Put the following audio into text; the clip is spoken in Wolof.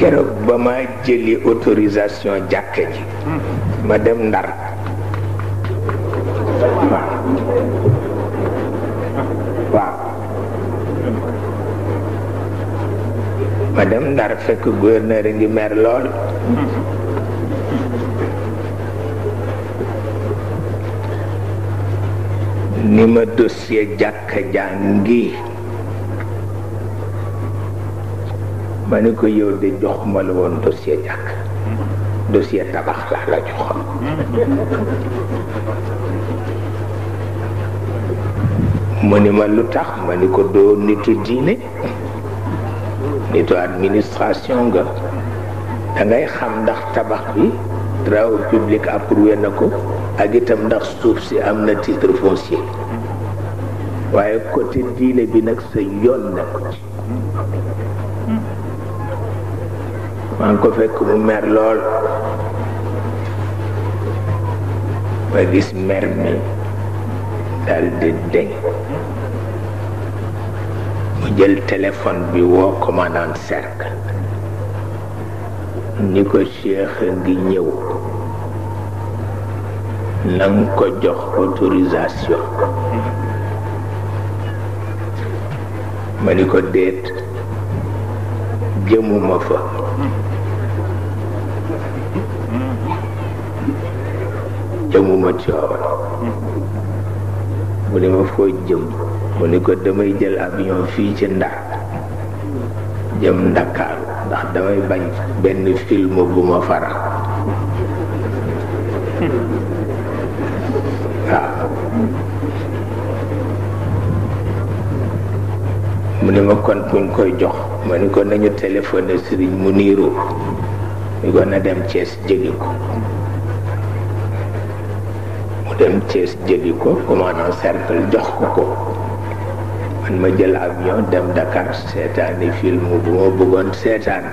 keroog ba ma jëli autorisation jàkka ji ma dem Ndar waaw ma dem Ndar fekk gouverneur a ngi mer lool ni ma dossier jàkka jàngi ma ni ko yow de jox ma la woon dossier jàkk dossier tabax laa la joxoon mu ni ma lu tax ma ni ko doo nitu diine nitu administration nga da ngay xam ndax tabax bi travaux publics approuvé na ko ak itam ndax suuf si am na titre foncier waaye côté diine bi nag sa yoon na ko ci maa ngi ko fekk mu mer lool ma gis mer mi dal di deñ mu jël téléphone bi woo commandant cercle ni ko Cheikh ngi ñëw nang ko jox autorisation ma ni ko déet jëmuma fa jëmuma Tiwaawan mu ni ma foo jëm mu ni ko damay jël avion fii ci Ndar jëm Ndakaaru ndax damay bañ benn film bu ma faral waaw mu ni ma kon kuñ koy jox ma ni ko nañu téléphoné Serigne Muniru ni ko na dem Thiès jëli ko mu dem Thiès jëli ko commandant cercle jox ko man ma jël avion dem Dakar seetaani film bu ma bëggoon seetaan